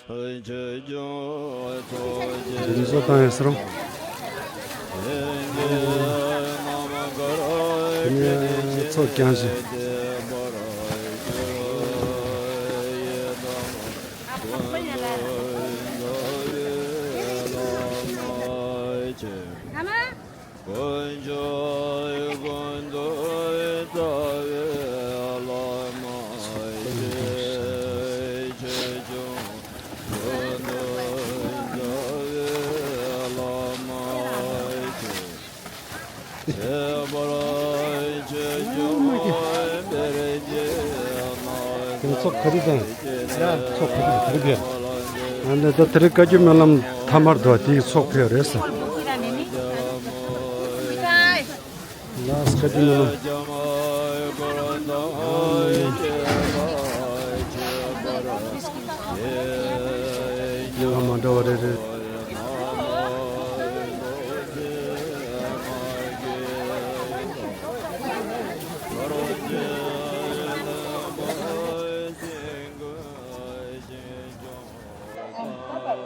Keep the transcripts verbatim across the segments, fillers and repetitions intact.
འདི་ཚོ་བཏང་ཡོད་ས་རུང་། དེ་ནས་ཚོགས་བསྐྱངས་ཤིང་། དེ་ཚོགས་ག་རེ་དང་། ཚོགས་ག་རེ་ག་རེ་ཕེབས། ཨ་ནི་ད་དེ་རིང་བཀའ་བརྒྱུད་སྨོན་ལམ་ཐ་མར་དུ་དེའི་ཚོགས་ཕེབས་རེད་ཟེར། ལགས་བཀའ་བརྒྱུད་སྨོན་ལམ། ཡང་མ་འདྲ་བ་རེ་རེ།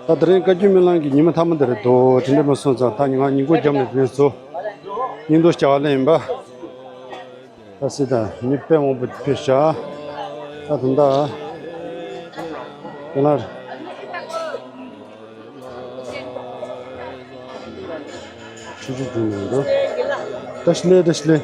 ད་དེ་རིང་བཀའ་བརྒྱུད་སྨོན་ལམ་གྱི་ཉི་མ་མཐའ་མ་དེ་རེད་འདུག་དེ་འདྲ་མ་སོང་ཙང་ད་ང་ཉིན་གུང་རྒྱབ་ནས་དེ་ཚོ་སྙིང་སྡུག་བྱ་བ་ལེན་ཡིན་པ། ད་སྲིད་དང་མི་དཔེ་མང་པོ་ཕེབས་ཤག་ད་དུང་ད་ཁོ་ན་ཆུ་ཆུ་བྱུང་ནས་འདུག་ད་ཤི་ལེ་ད་ཤི་ལེ།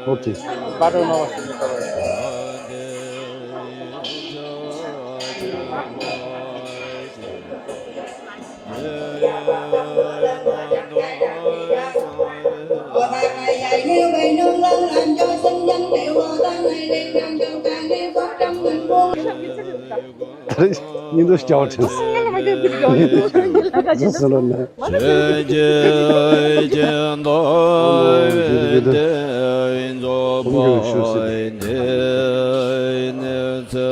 ཨོ་ཀེ། ད་རེས་སྙིང་སྡུག་སྐྱ་བ་དྲན་སོང་། ཟེར་ལ་ནི། ཆོས་ཀྱི་སྐྱེ་མདོག་དེ་རྫོགས་པ་ནི་ནི་ཚེ་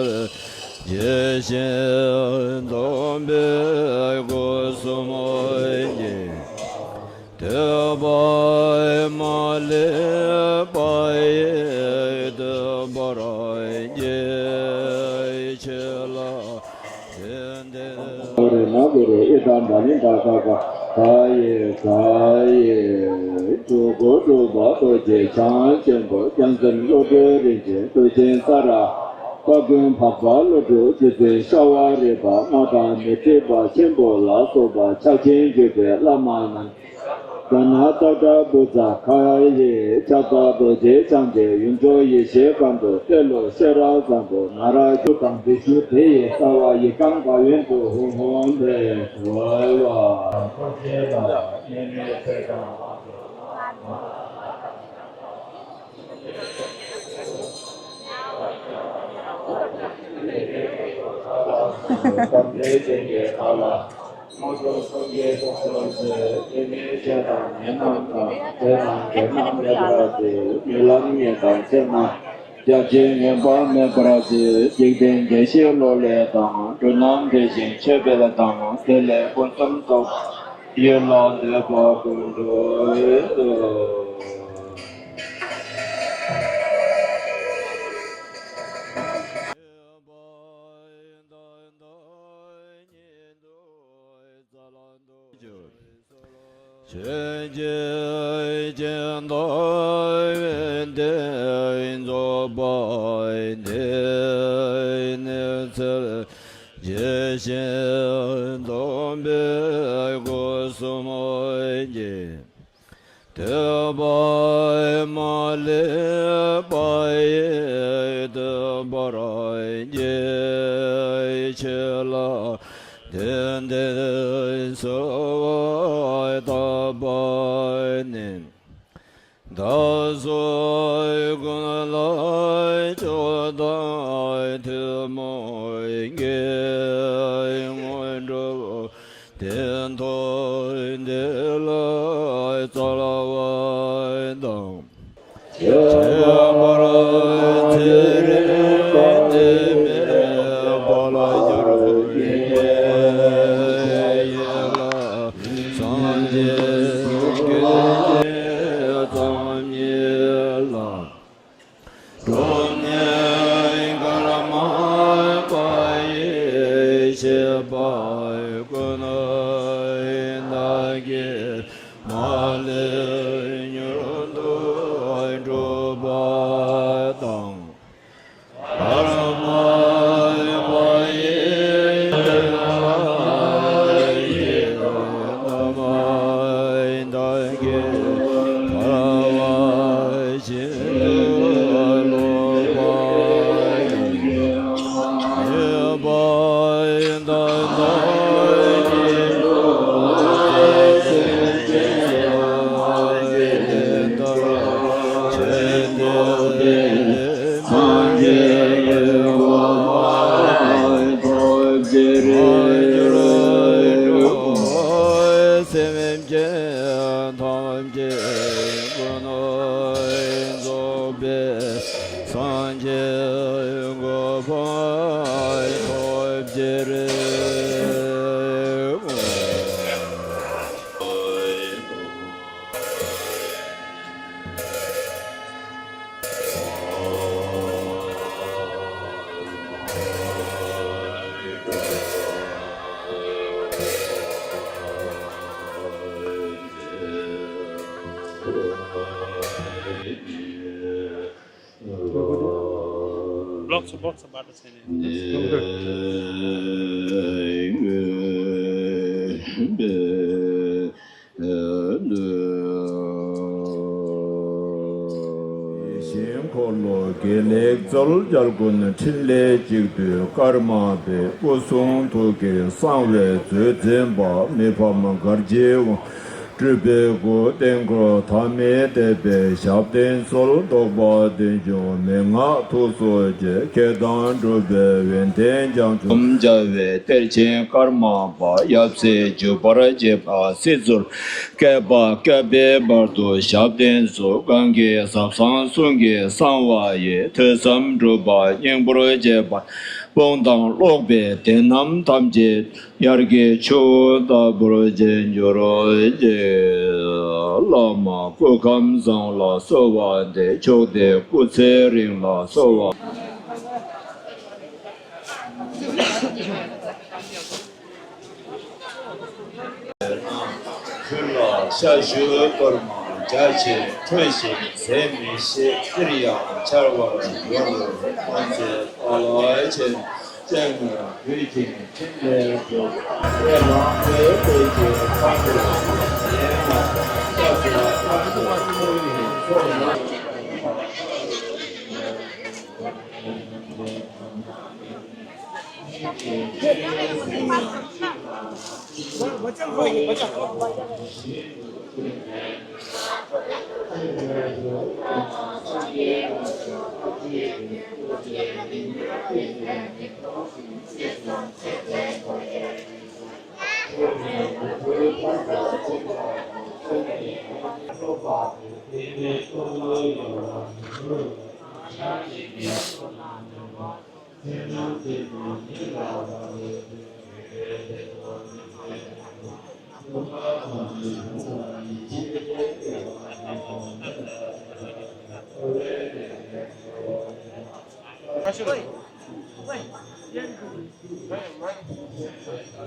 རྗེས་བཞིན་སྟོན་པའི་སྒོ་གསུམ་གྱི། ཐོས་པ་མ་ལུས་པ་ཡི་བསྟོད་པར་བགྱི་ཕྱིར་ལ། དེ་འདིར་གུ་རུ་ན་གུ་རུ་ཨི་ཏ་བ་ལི་ཏ་ཀ་ག་ག་ཡེ་ག་ཡེ། སྤྲུལ་སྐུ་སྤྲུལ་པ་རྡོ་རྗེ་འཆང་ཆེན་པོ། བྱང་སེམས་བློ་གྲོས་རིན་ཆེན་མཐུ་ཆེན་ས་ར་པ། ཀུན་འཕགས་པ་ཀླུ་སྒྲུབ་རྗེ་བཙུན་ཤ་བ་རི་པ། སྔགས་དང་མི་འཕྲད་པ་ཆེན་པོ་ལ་སོགས་པ་ཕྱག་ཆེན་བརྒྱུད་པའི་བླ་མ་རྣམས། དགྲ་ནག་སྟག་སྒྲ་བུ་ཚ་ཁ་ཡེ། ཕྱག་རྩལ་རྡོ་རྗེ་འཆང་ཆེན་ཡུམ་མཆོག་ཡེ་ཤེས་སྒང་དྲུག་ཏེ་ལོ་ཤེས་རབ་བཟང་པོ་ན་ར་ཇོ་དང་བདེ་ཆུ་དེ་ཡི་རྩ་བ་ཡི་གངས་དགའ་ཡོན་དུ་ཧཱུྃ་ཧཱུྃ་ལས་གྲོལ་བ། དངོས་གྲུབ་སངས་རྒྱས་ཐོབ་ཤོག་ཟེར། དེ་ནས་གཞན་དང་ངན་རྣམས་དང་། དེ་དང་འདྲེ་རྣམས་མེད་པར་མཛོད། རྨི་ལམ་ངན་དང་སེར་སྣ་རྒྱ་ཆེན་ངན་པ་མེད་པར་མཛོད། འཇིག་རྟེན་བདེ་གཤེགས་བློ་ལས་དང་། འགྲོ་རྣམས་བདེ་ཞིང་ཆོས་འཕེལ་དང་། དེ་ལས་ཕུན་སུམ་ཚོགས་ཡུལ་ལ་འདོད་པ་ཀུན་འགྲུབ། ཆོས་ཀྱི་སྐྱེ་མདོག་དེ་རྫོགས་པ་དེ་ནི་ཚེ་རྗེས་བཞིན་སྟོན་པའི་སྒོ་གསུམ་གྱི། ཐོས་པ་མ་ལུས་པ་ཡི་བསྟོད་པར་བགྱི་ཕྱིར་ལ། དེ་འདིར་གསོལ་བ་བཏབ་པ་ནི། བདག་སོགས་ཀུན་ལ་སྐྱོབ་དང་ཐུན་མོང་གི། དངོས་གྲུབ་དེ་ཐོབ་འདི་ལ་སྩོལ་བ་དང་། ཁྱད་པར་ཚེ་རིང་ནད་མེད་པ་ལ་སྦྱོར་བའི་ཡན་ལག་བཟང་ ཐམས་ཅད་སྐྱེ་ཚེ་ཐམས་ཅད་ལ། འགྲོ་ནས་སྐར་མ་པ་ཡི་བྱེད་པ་ཀུན་བདག་གིས་མ་ལུས་མྱུར་དུ་འགྲུབ་པ་དང་། སྐར་མ་པ་ཡི་བྱེད་པ་ཀུན་བདག་གིས་ཐར་བ་བཞིན་དུ་ལོག་པ་ཡི། ཉེས་པ་ཡི་དག་དང་ཉེས་པ་ཡི་དག་ཆེ་འདི་སངས་རྒྱས་ཀྱི་གོ་འཕང་ཐོབ་ཀྱི་རེད། སེམས་ཅན་ཐམས་ཅད་ཀུན་རྫོགས་པའི་སངས་རྒྱས་གོ་འཕང་ཐོབ་ཀྱི་རེད། Blok seblok sebar di sini. གཞན་འཁོར་ལོ་དགེ་ལེགས་རྩོལ་རྒྱལ་ཀུན་འཕྲིན་ལས་གཅིག་བསྡུས་ཀརྨ་པའི་སྐུ་གསུང་ཐུགས་ཀྱི་གསང་བའི་མཛོད་འཛིན་པ་མི་ཕམ་གར་གྱི་དབང་སྤྲུལ་པའི་སྐུ་བསྟན་འཁོར་ཐ་མལ་དད་པའི་ཞབས་བརྟན་སོལ་རྟོག་པ་བདུན་འཇོམས་མན་ངག་ཐུགས་སོ་བརྒྱད་མཁས་དང་གྲུབ་པའི་ཡོན་ཏན་བྱང་ཆུབ་འཇའ་བའི་གཏེར་ཆེན་ཀརྨ་པ་ཡབ་སྲས་བརྒྱུད་པར་བཅས་པ་སྲིད་ཟུར་བསྐལ་པ་བསྐལ་པའི་བར་དུ་ཞབས་བརྟན་སུ་གང་གི་ཟབ་གསང་གསུང་གི་གསང་བ་ཡི། ཐོས་བསམ་སྒྲུབ་པ་སྙིང་པོར་བྱེད་པ་སྤོང་དང་ཀློག་པའི་དེ་རྣམས་ཐམས་ཅད་དབྱར་གྱི་ཆུ་བོ་ལྟ་བུར་རྒྱས་འགྱུར་ཅིག་བླ་མ་སྐུ་ཁམས་བཟང་ལ་གསོལ་བ་འདེབས། ཕྱོགས་དེ་སྐུ་ཚེ་རིང་ལ་གསོལ་བ། ཕུལ་ལ་ཤ་ཞུ་གཏོར་མ་རྒྱ་ཆེ་ཁྲོས་ཤིང་ཟད་མི་ཤེས། ཅིར་ཡང་འཆར་བར་འགྱུར། དམ་ཚིག་ཏཱ་ལ་ཆེན་སྤྱན་སྔར་བོད་ཀྱི་འཕྲིན་ལས་སྒྲུབ། ལས་ལམ་པའི་དཔལ་གྱི་ཁམས་རེ་ཡན་ལ་སྐྱབས་སུ་ཁམས་སུ་འཁོར་བའི་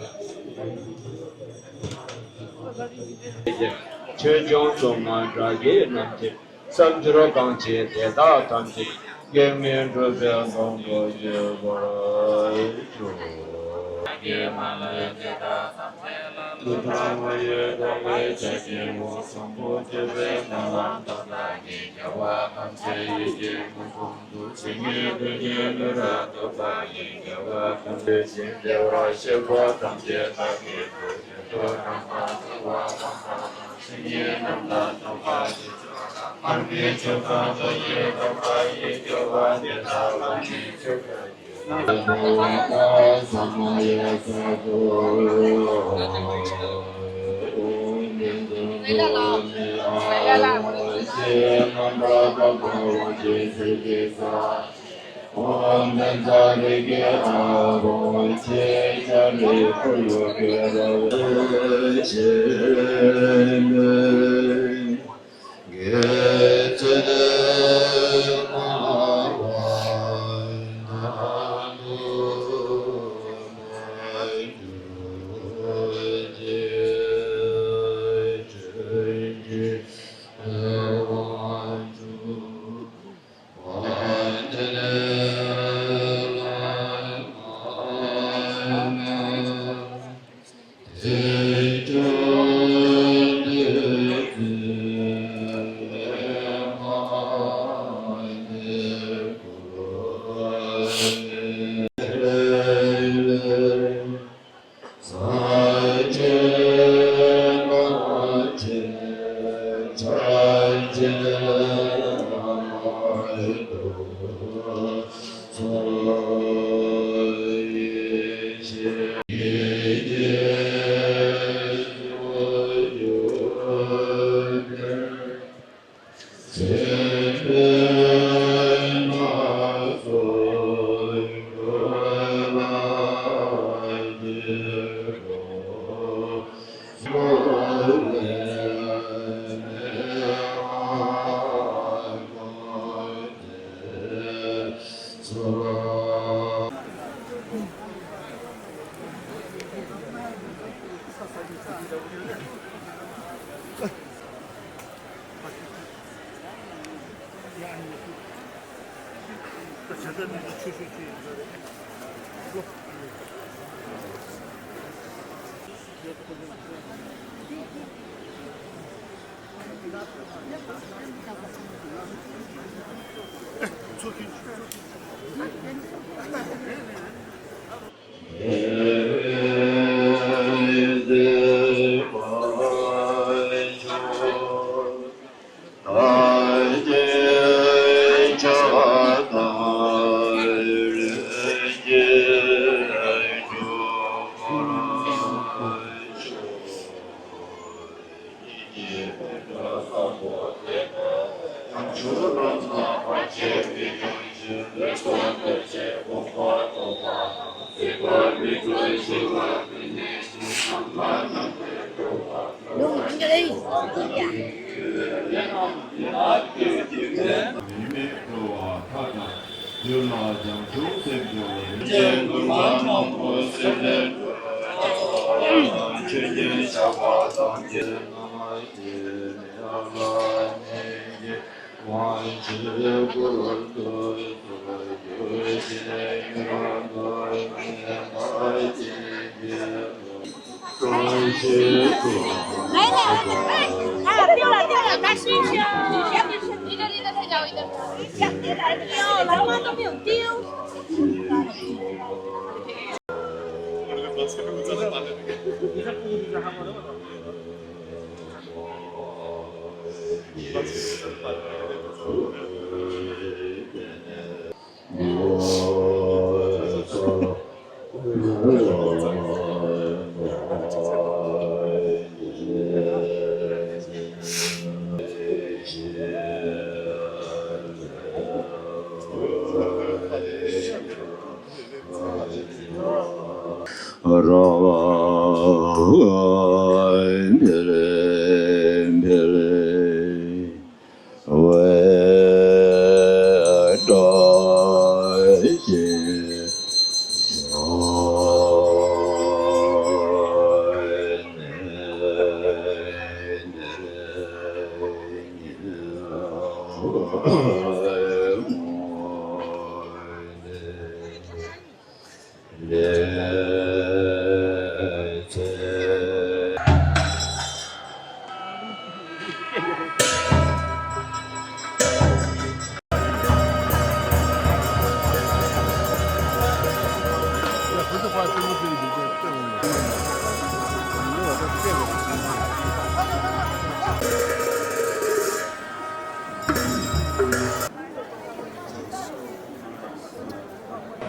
ཚོགས་རྣམས། ཆོས་སྐྱོང་སྲུང་མ་དགྲ་བགེགས་རྣམས་ཀྱི། བསམ་སྦྱོར་གང་བྱེད་དེ་དག་ཐམས་ཅད། གེགས་མེད་འགྲུབ་པའི་དོན་དུ་བྱེད་པར་ཤོག།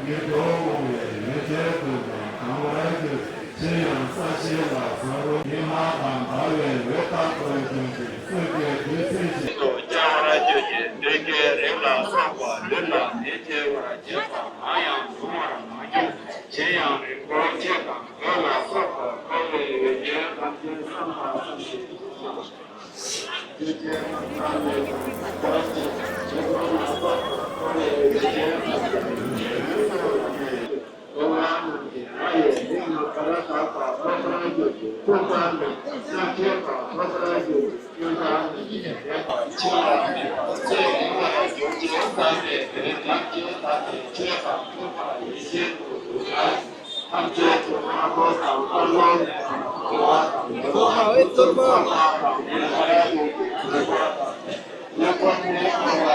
ཉེ་དུ་འོང་བའི་ཡོ་བྱད་ཀུན་དང་གང་བར་གྱུར། ཅི་ཡང་ས་གཞི་ལ་ཟ་རུང་ཉི་མ་དང་ཟླ་བའི་འོད་རྟག་ཏུ་འབྱུང་ཞིང་སྲོད་ཀྱི་དུས་ཚིགས་ཤིག་ཏུ་སྐྱེ་བར་གྱུར་ཅིག་འདོད་ཀྱི་རིགས་ལ་སོགས་པ་ལུས་ལ་ནད་སྐྱེ་བར་བྱེད་པ་མང་ཡང་འབྱུང་བར་མ་གྱུར། གཞན་ཡང་རིང་པོ་ཆེ་དང་འོད་ལ་སོགས་པ་འཕེལ་བའི་ཡོ་བྱད་ཐམས་ཅད་བསམ་པ་བསམ་ཞིང་འབྱུང་བ།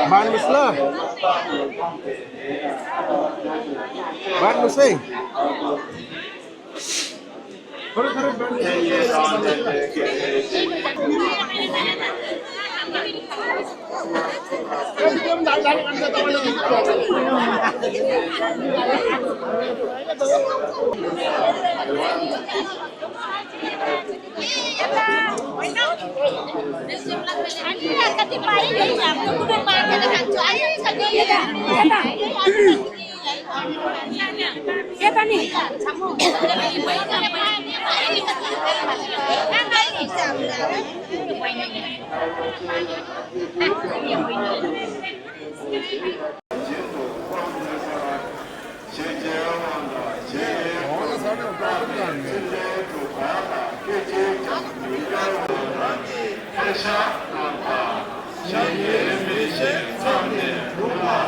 Ban musla. Ban musai. སངས་རྒྱས་དང་། སངས་རྒྱས་སམ་བྱུང་བ་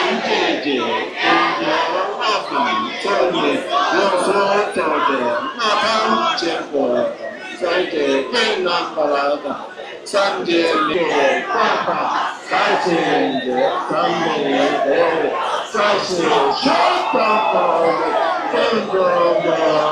ཐམས་ཅད་ཀྱི་སྐུ་ལྔ་དང་ཚོགས་གཉིས་ཡོངས་སུ་རྫོགས་པའི་ལྔ་པ་ཆེན་པོ་ལ་དང་། སངས་རྒྱས་ཀྱི་རྣམ་པར་དང་། སངས་རྒྱས་མི་དགེ་བ་དང་། བཀའ་དྲིན་གྱི་བསམ་པའི་བདེ་བའི་བཀྲ་ཤིས་ཤོག་དང་པོ་ནི་སྟོན་དུ་འགྲོ་བ།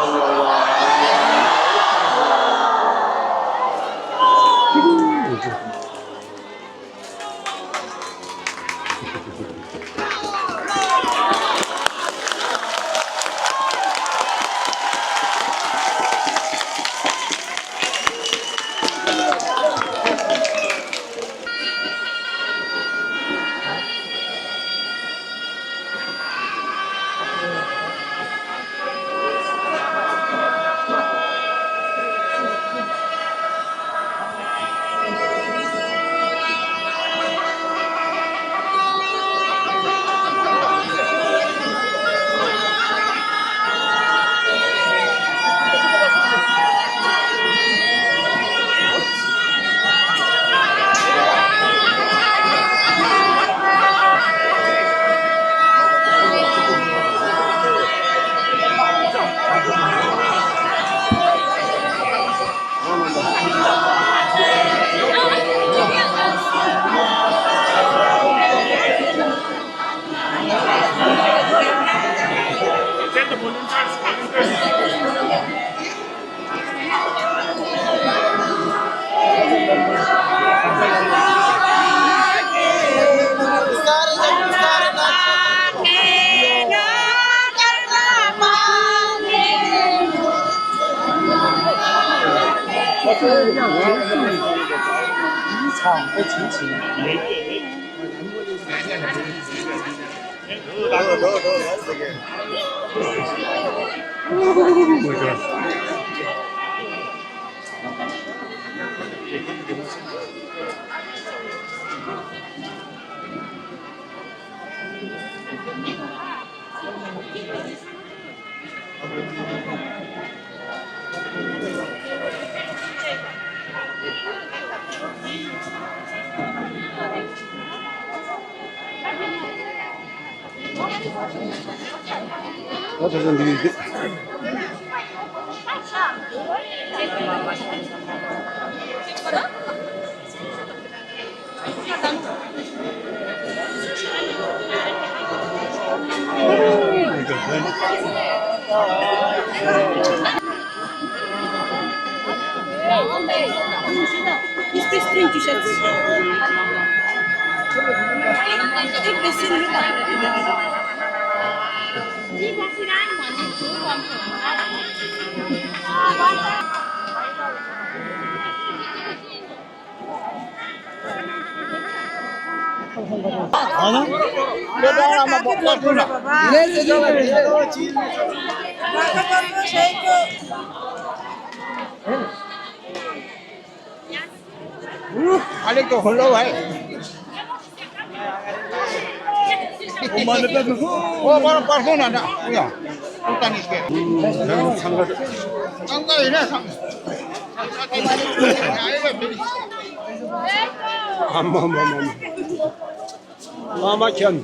བླ་མ་མཁྱེན། བླ་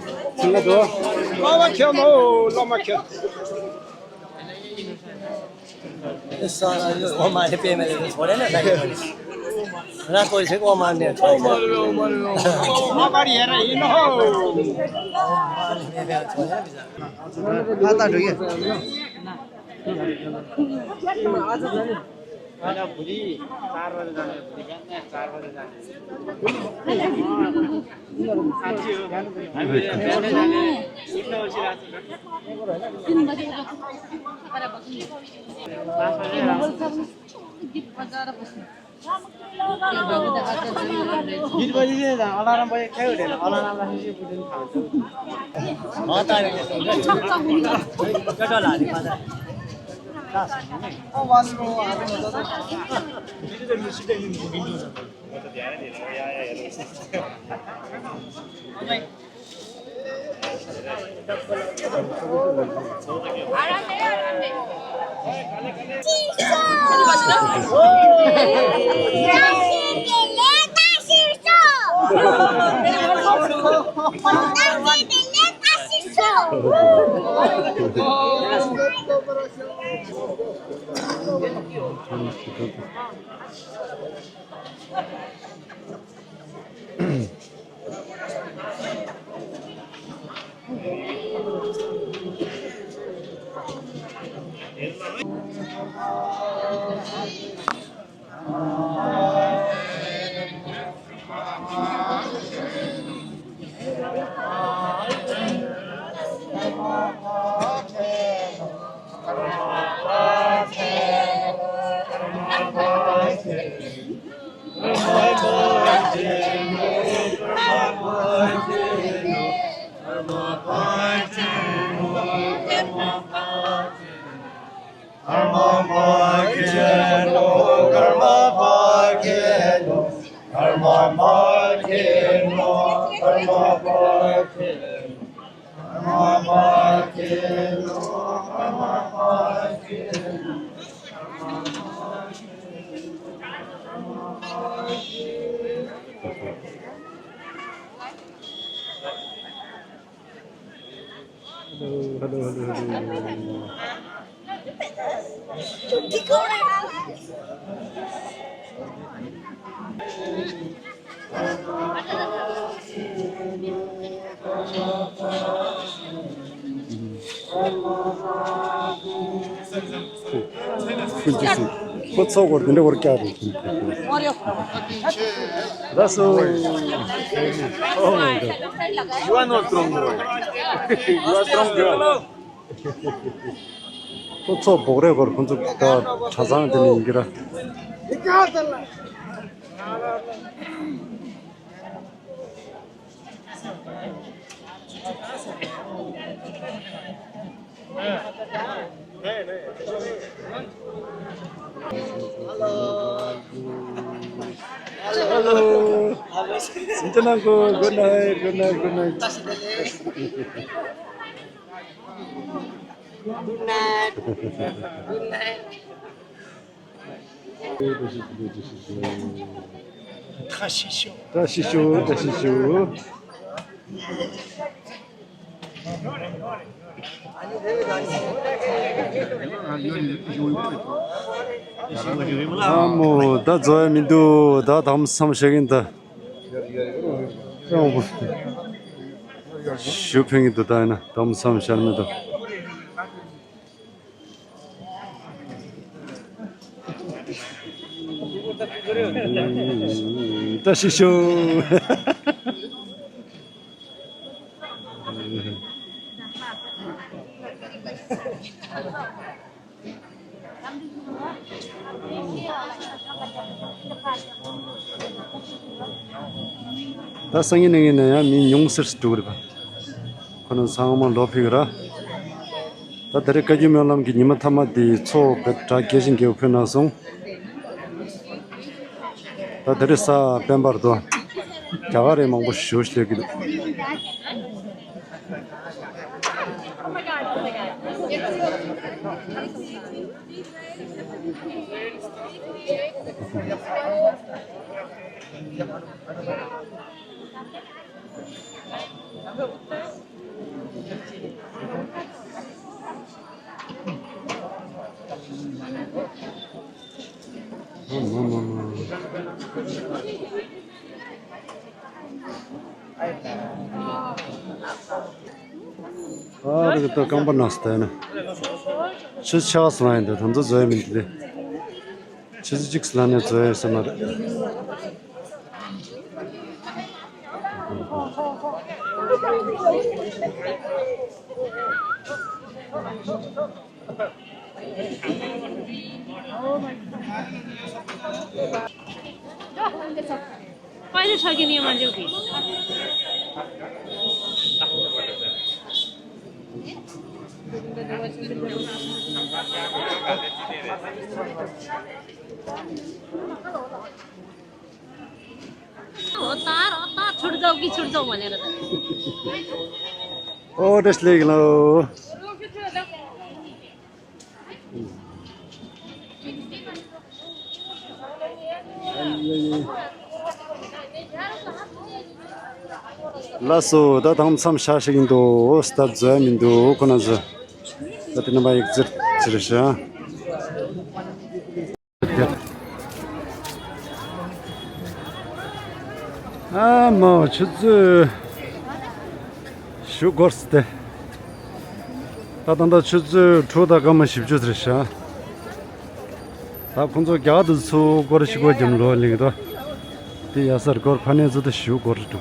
མ་མཁྱེན། ཨོ། བླ་མ་མཁྱེན། ཡིད་པ་ཡིད་དང་ཨ་ལ་རམ་པ་ཡི་ཁ་ཡོད་རེད། ཨ་ལ་རམ་པ་ཧི་ཤི་བུ་དིན་ཐང་། མ་ལྟ་རེད། ཀ་ཀ་ལ་རེད། མ་ལྟ། ཨ་བ་སི་རོ་ཨ་རོ་ད་ད། Hello, hello, hello, hello. ཁོ་ཚོ་སྐོར་དེ་འདྲ་བོར་བཀྱག་རེད། That's so. Oh my God. You are not strong boy. You are strong girl. ཁོ་ཚོ་བོག་རེ་སྐོར་ཁོ་ཚོ་ད་གྲྭ་ཚང་དེ་ནས་ཡིན་གྱི་ར། Hello. Hello. Good night, good night, good night. Good night. Good night. བཀྲ་ཤིས་ཤོག་བཀྲ་ཤིས་ཤོག་བཀྲ་ཤིས་ཤོག་ཨ་མོ། ད་རྫོགས་ཡ་མི་འདུག་ད་དམ་བསམ་བཤད་གིན་ད། ཞུ་ཕན་གི་འདུག་ད་ཡིན་ན་དམ་བསམ་བཤད་མི་འདུག་བཀྲ་ཤིས་ཤོག་ད་སང་ཉིན་གནངས་ཉིན་ན་ཡང་མི་ཉུང་སེར་ཞིག་འགྲོ་གི་རེད་པ། ཁོ་རང་ཚང་མ་ལོག་ཕེབས་ཀྱི་ར། ད་དེ་རིང་བཀའ་བརྒྱུད་སྨོན་ལམ་གྱི་ཉི་མ་མཐའ་མ་དེ་ཚོགས་དགའ་དྲག་རྒྱས་ཤིང་རྒྱས་པ་ཕུལ་གནང་སོང་། ད་དེ་རིང་གཟའ་སྤེན་པ་རེད་དོ། རྒྱ་གར་རི་མང་པོ་ཞེ་པོ་ཞིག་སླེབས་ཀྱི་འདུག་ཨ་རིག་ཏུ་རྐང་པ་ན་སྟེ་ན། ཆུ་ཆགས་སུ་ལ་ཡིན་ཏེ་དམ་ཚོ་བཟོས་མིན་ཏེ། ཆུ་ཚོད་གཅིག་སུ་ལ་ནས་བཟོས་ཟེར་མ་རེད། पायलट छ कि नहीं हमारे भी? होता रहता, छुट जाओ कि छुट जाओ भनेर त। ओ, त्यसले लो। ལགས་སོ། ད་དང་མཚམས་བཞག་ཞིག་ཡིན་འདུག་སྟབས་བཟོ་ཡ་མི་འདུག་ཁོ་ན་ཚོ། ད་དེ་ནས་མ་ཡིག་ཚིར་ཚིར་ཤ། ཨ་མ་ཆུ་ཚོད་ཞུ་སྐོར་སྟེ། ད་ད་ད་ཆུ་ཚོད་དྲུག་དང་སྐར་མ་བཞི་བཅུ་ཚིར་ཤ། ད་ཁོང་ཚོ་རྒྱ་གར་དུ་ཚུར་སྐོར་ཞིག་སྐོར་རྒྱམ་ལོ་ལིང་དོ། དེ་ཡ་སར་སྐོར་ཕ་ནས་ཚུར་དུ་ཞུ་སྐོར་འགྲོ།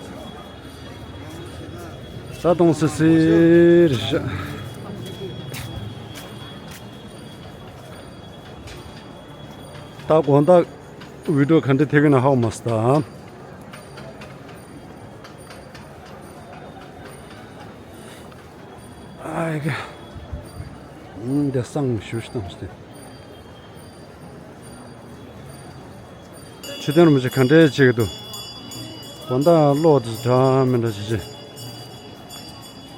ད་གཏོང་སི་སི་རེད་ཤག་ད་དགོང་དག་བི་ཌིའོ་ག་འདྲ་ཐེབས་ཀྱི་ན་ཧ་གོ་མ་སོང་ད། ཨའི་ག་འདི་སང་ཞུ་ཞུ་བཏང་སྟེ། ཆོས་དོན་རིན་པོ་ཆེ་ག་འདྲས་བྱེད་ཀྱི་འདུག་དགོང་དག་གློག་དེ་འདྲ་མི་འདྲ་བྱེད་བྱེད།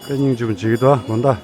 དཔེ་སྙིང་རྗེ་པོ་བྱེད་ཀྱི་འདུག་ཨ་དགོང་དག